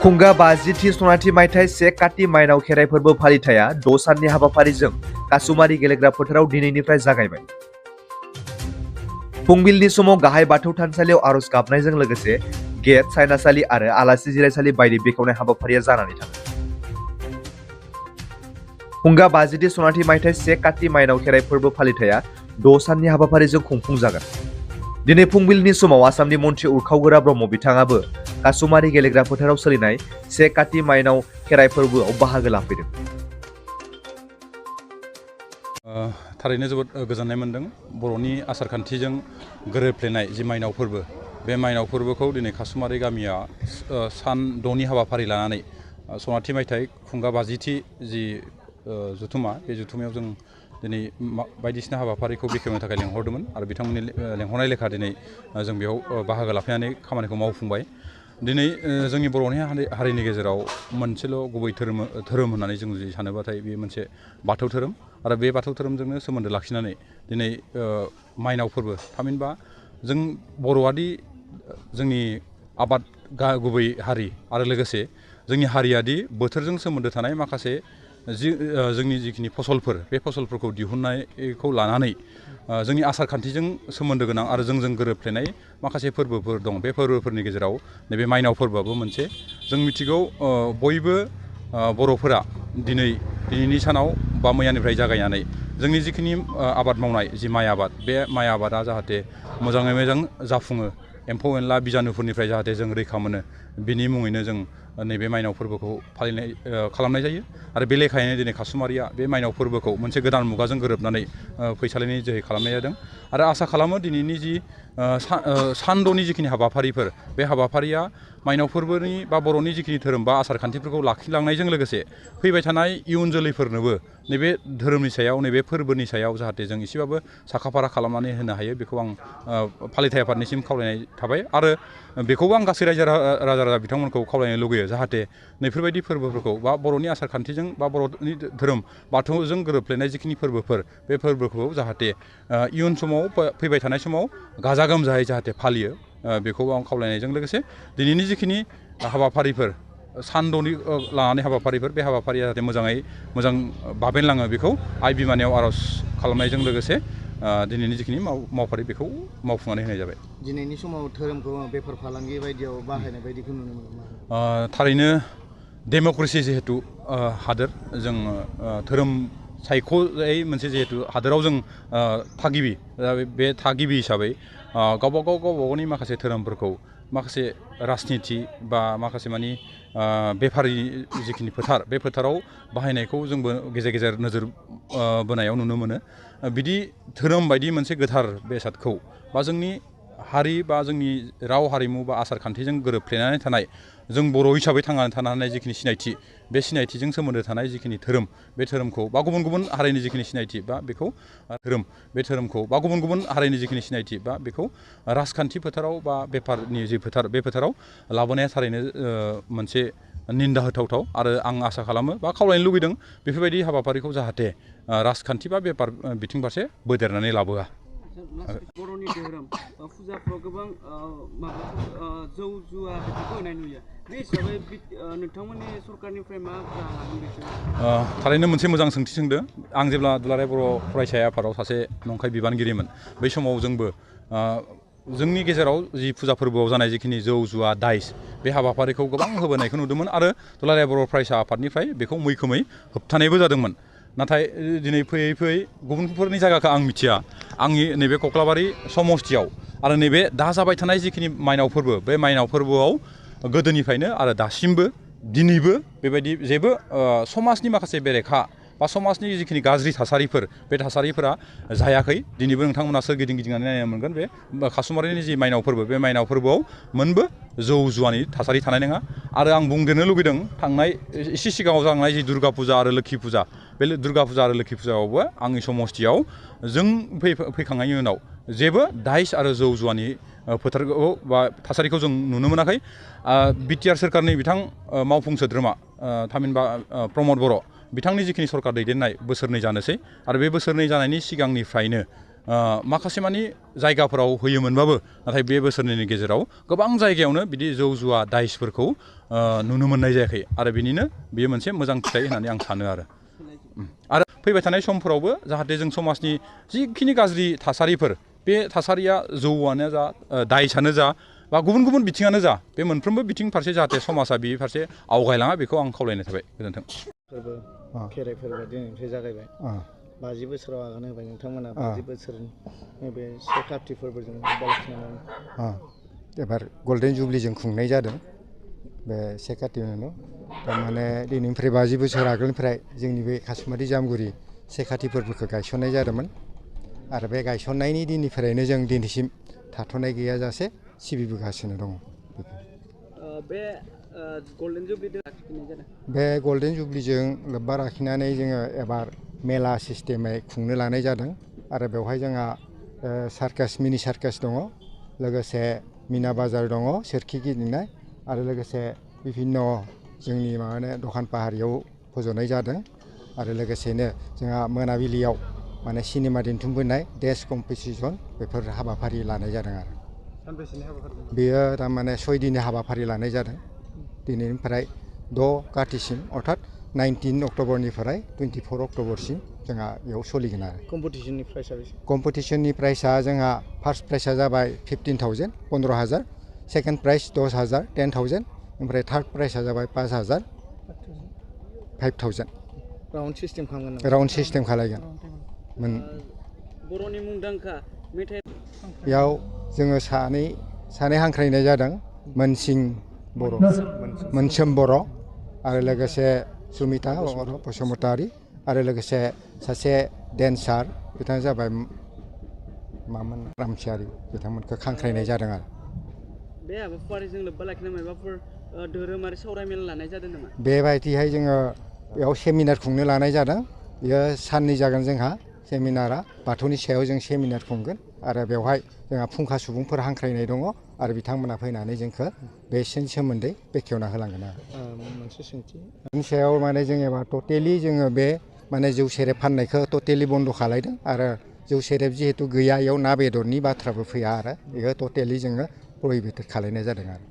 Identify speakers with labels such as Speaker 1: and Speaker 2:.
Speaker 1: खुंगा 50थि सनाथि मायथाइ 1 काति माइनाव खेराइ फोरबो फालिथाया 6 साननि हाबाफारिजों कासुमारि गेलेग्रा फोथाराव दिनैनिफ्राय जागायबाय। फुंबिलिनि समाव गाहाय बाथौ थानसालियाव आरज गाबनायजों लोगोसे गेट, सायनासालि आरो आलासि जिरायसालि बायदि बेखेवनाय हाबाफारिया जानानै थाङो। खुंगा 50थि सनाथि मायथाइ 1 काति माइनाव खेराइ फोरबो फालिथाया 6 साननि हाबाफारिजों खुंफुंजागोन। दिनै फुंबिलिनि समाव आसामनि मन्त्रि उरखावगोरा ब्रह्म बिथाङाबो कासुमारि गेलेग्रा फोथाराव सोलिनाय 1 काति माइनाव खेराइ फोरबोआव बाहागो लाफैदों।
Speaker 2: थारैनो जोबोद गोजोननाय मोन्दों। बर'नि आसारखान्थिजों गोरोबफ्लेनाय जि माइनाव फोरबो, बे माइनाव फोरबोखौ दिनै कासुमारि गामिया सान 6नि हाबाफारि लानानै सनाथि मायथाइ खुंगा 50थि जि जथुमा, बे जथुमायाव जों दिनै बायदिसिना हाबाफारिखौ बेखेवनो थाखाय लेंहरदोंमोन आरो बिथांमोननि लेंहरनाय लेखा दिनै जों बेयाव बाहागो लाफैनानै खामानिखौ मावफुंबाय। दिनै जोंनि बर'नि हारिनि गेजेराव मोनसेल' गुबै धोरोम होननानै जों जुदि सानोबाथाय बे मोनसे बाथौ धोरोम आरो बे बाथौ धोरोमजोंनो सोमोन्दो लाखिनानै दिनै माइनाव फोरबो, थामहिनबा जों बर'आदि जोंनि आबाद गुबै हारि आरो लोगोसे जोंनि हारियादि बोथोरजों सोमोन्दो थानाय माखासे जोंनि जिखिनि फसलफोर, बे फसलफोरखौ दिहुननायखौ लानानै जोंनि आसारखान्थिजों सोमोन्दो गोनां आरो जोंजों गोरोबफ्लेनाय माखासे फोरबोफोर दं। बे फोरबोफोरनि गेजेराव नैबे माइनाव फोरबोआबो मोनसे। जों मिथिगौ बयबो बर'फोरा दिनैनि सानाव बा मैयानिफ्राय जागायनानै जोंनि जिखिनि आबाद मावनाय जि माइ आबाद, बे माइ आबादा जाहाथे मोजाङै मोजां जाफुङो, एम्फौ एनला बिजानुफोरनिफ्राय जाहाथे जों रैखा मोनो, बिनि मुङैनो जों नैबे माइनाव फोरबोखौ खालामनाय जायो। आरो बे लेखायैनो दिनै कासुमारिया बे माइनाव फोरबोखौ मोनसे गोदान मुगाजों गोरोबनानै फैसालिनि जोहै खालामनाय जादों आरो आसा खालामो दिनैनि जि सान 6नि जिखिनि हाबाफारिफोर, बे हाबाफारिया माइनाव फोरबोनि बा बर'नि जिखिनि धोरोम बा आसारखान्थिफोरखौ लाखिलांनायजों लोगोसे फैबाय थानाय इयुन जोलैफोरनोबो नैबे धोरोमनि सायाव, नैबे फोरबोनि सायाव जाहाथे जों एसेबाबो साखाफारा खालामनानै होनो हायो, बेखौ आं फालिथाय आफादनिसिम खावलायनाय थाबाय। आरो बेखौबो आं गासै रायजो राजा बिथांमोनखौ खावलायनो लुगैयो जाहाथे नैफोरबायदि फोरबोफोरखौ बा बर'नि आसारखान्थिजों बा बर'नि धोरोम बाथौजों गोरोबफ्लेनाय जिखिनि फोरबोफोर, बे फोरबोखौ जाहाथे इयुन समाव फैबाय थानाय समाव गाजा गोमजायै जाहाथे फालियो, बेखौ आं खावलायनायजों लोगोसे दिनैनि जिखिनि हाबाफारिफोर, सान 6नि लानानै हाबाफारिफोर, बे हाबाफारिया जाहाथे मोजां बाबेनलाङो, बेखौ आइ बिमानियाव आर'ज खालामनायजों लोगोसे दिनैनि जिखिनि मावफारि बेखौ मावफुंनानै होनाय जाबाय।
Speaker 3: दिनैनि समाव धोरोमखौ बेफार फालांगि बायदियाव बाहायनाय बायदिखौ नुनो मोनो।
Speaker 2: थारैनो डेम'क्रेसि जिहेतु हादोर, जों धोरोम सायख'यै मोनसे जिहेतु हादोराव जों थागिबि, बे थागिबि हिसाबै गावबा गावनि माखासे धोरोमफोरखौ माखासे राजनिथि बा माखासे मानि बेफारि जिखिनि फोथार, बे फोथाराव बाहायनायखौ जोंबो गेजेर गेजेर नोजोर बोनायाव नुनो मोनो। बिदि धोरोम बायदि मोनसे गोथार बेसादखौ बा जोंनि हारि बा जोंनि राव हारिमु बा आसारखान्थिजों गोरोबफ्लेनानै थानाय जों बर' हिसाबै थांनानै थानो हानाय जिखिनि सिनायथि, बे सिनायथिजों सोमोन्दो थानाय जिखिनि धोरोम, बे धोरोमखौ बा गुबुन हारिनि जिखिनि सिनायथि बा बेखौ बे धोरोमखौ बा गुबुन हारिनि जिखिनि सिनायथि बा बेखौ राजखान्थि फोथाराव बा बेफारनि जि फोथार, बे फोथाराव लाबोनाया थारैनो मोनसे निन्दा होथावथाव। आरो आं आसा खालामो बा खावलायनो लुबैदों बेफोरबायदि हाबाफारिखौ जाहाथे राजखान्थि बा बेफार बिथिं फारसे बोदेरनानै लाबोआ।
Speaker 4: बर'नि धोरोम फुजाफ्राव गोबां जौ जुवा बेफोरखौ होनाय नुयो। बे हिसाबै नोंथांमोननि सरकारनिफ्राय मा राहा लागोन बेखौ?
Speaker 2: थारैनो मोनसे मोजां सोंथि सोंदों। आं जेब्ला दुलाराय बर' फरायसा आफादाव सासे नंखाय बिबानगिरिमोन, बै समाव जोंबो जोंनि गेजेराव जि फुजा फोरबोआव जानाय जिखिनि जौ जुवा दाइस, बे हाबाफारिखौ गोबां होबोनायखौ नुदोंमोन आरो दुलाराय बर' फरायसा आफादनिफ्राय बेखौ मैखोमै होबथानायबो जादोंमोन। नाथाय दिनै फैयै गुबुनफोरनि जायगाखौ आं मिथिया, आंनि नैबे कक्लाबारि समस्तियाव आरो नैबे दा जाबाय थानाय जिखिनि माइनाव फोरबो, बे माइनाव फोरबोआव गोदोनिफ्रायनो आरो दासिमबो दिनैबो बेबायदि जेबो समाजनि माखासे बेरेखा बा समाजनि जिखिनि गाज्रि थासारिफोर, बे थासारिफोरा जायाखै। दिनैबो नोंथांमोना सोरगिदिं गिदिंनानै नायनो मोनगोन बे कासुमारिनि जि माइनाव फोरबो, बे माइनाव फोरबोआव मोनबो जौ जुवानि थासारि थानाय नङा। आरो आं बुंदेरनो लुबैदों, थांनाय एसे सिगाङाव जालांनाय जि दुर्गा फुजा आरो लोक्षि फुजा, बे दुर्गा फुजा आरो लोक्षि फुजायावबो आंनि समस्तियाव जों फैखांनायनि उनाव जेबो दाइस आरो जौ जुवानि फोथारखौ बा थासारिखौ जों नुनो मोनाखै। बिटिआर सोरखारनि बिथां मावफुं सोद्रोमा थामहिनबा प्रमद बर', बिथांनि जिखिनि सरकार दैदेननाय बोसोरनै जानोसै आरो बे बोसोरनै जानायनि सिगांनिफ्रायनो माखासे मानि जायगाफोराव होयोमोनबाबो नाथाय बे बोसोरनैनि गेजेराव गोबां जायगायावनो बिदि जौ जुवा दाइसफोरखौ नुनो मोननाय जायाखै आरो बिनिनो बेयो मोनसे मोजां फिथाइ होननानै आं सानो आरो फैबाय थानाय समफोरावबो जाहाथे जों समाजनि जिखिनि गाज्रि थासारिफोर बे थासारिया जौआनो जा दाइसआनो जा बा गुबुन गुबुन बिथिङानो जा बे मोनफ्रोमबो बिथिं फारसे जाहाथे समाजा बे फारसे आवगायलाङा बेखौ आं खावलायनाय थाबाय गोजोन्थों।
Speaker 3: फोरबो खेराइ फोरबो दिनैनिफ्राय जागायबाय 50 बोसोराव आगान होबाय नोंथांमोना 50 बोसोरनि बे से काति फोरबोजों
Speaker 5: एबार गल्डेन जुबलिजों खुंनाय जादों बे से कातियावनो थारमाने दिनैनिफ्राय 50 बोसोर आगोलनिफ्राय जोंनि बे कासुमारि जामगुरि से काति फोरबोखौ गायसननाय जादोंमोन आरो बे गायसननायनि दिननिफ्रायनो जों दिनैसिम थाथ'नाय गैयाजासे सिबिबोगासिनो दङ।
Speaker 4: बे गल्डेन जुबलिजों लाखिनाय जादों।
Speaker 5: बे गल्डेन जुबलिजों लोब्बा लाखिनानै जोङो एबार मेला सिस्टेमै खुंनो लानाय जादों आरो बेवहाय जोंहा सार्कास मिनि सार्कास दङ, लोगोसे मिना बाजार दङ, सोरखि गिदिंनाय आरो लोगोसे बिभिन्न जोंनि माने दखान पाहारियाव फज'नाय जादों आरो लोगोसेनो जोंहा मोनाबिलियाव माने सिनेमा दिन्थिफुंनाय डेन्स कम्पिटिसन बेफोर हाबाफारि लानाय जादों आरो बेयो थारमाने 6 दिननि हाबाफारि लानाय जादों दिनैनिफ्राय 6 कातिसिम अर्थात 19 अक्ट'बरनिफ्राय 24 अक्ट'बरसिम जोंहा बेयाव सोलिगोन आरो
Speaker 3: कम्पिटिसननि प्राइसआ बेसे?
Speaker 5: कम्पिटिसननि प्राइसआ जोंहा फार्स्ट प्राइसआ जाबाय 15,000 15,000, सेकेन्ड प्राइस 10,000 10,000, ओमफ्राय थार्ड प्राइसआ जाबाय 5,000 5,000
Speaker 3: राउन्ड सिस्टेम खालामगोन नामा?
Speaker 5: राउन्ड सिस्टेम खालायगोन।
Speaker 4: बर'नि मुंदांखा मेथाइ
Speaker 5: बेयाव जोङो सानै हांख्रायनाय जादों, मोनसिं बर' मोनसोम बर' आरो लोगोसे सुमिता बसुमतारी आरो लोगोसे सासे डेन्सार बिथाङा जाबाय मामोन रामसियारि बिथांमोनखौ हांख्रायनाय जादों आरो
Speaker 4: बे हाबाफारिजों लोब्बा लाखिना माबाफोर धोरोमारि सावरायमेल लानाय जादों नामा?
Speaker 5: बेबायदिहाय जोङो बेयाव सेमिनार खुंनो लानाय जादों। बेयो साननै जागोन जोंहा सेमिनारा, बाथौनि सायाव जों सेमिनार खुंगोन आरो बेवहाय जोंहा फुंखा सुबुंफोर हांख्रायनाय दङ आरो बिथांमोना फैनानै जोंखौ बेनि सोमोन्दै बेखेवना होलांगोन आरो
Speaker 3: मोनसे सोंथि
Speaker 5: बेनि सायाव माने जों एबा टटेलि जोङो बे माने जौ सेरेब फाननायखौ टटेलि बन्द' खालायदों आरो जौ सेरेब जिहेतु गैया, इयाव ना बेदरनि बाथ्राबो फैया आरो बेखौ टटेलि जोङो प्रहिबिटेड खालायनाय जादों आरो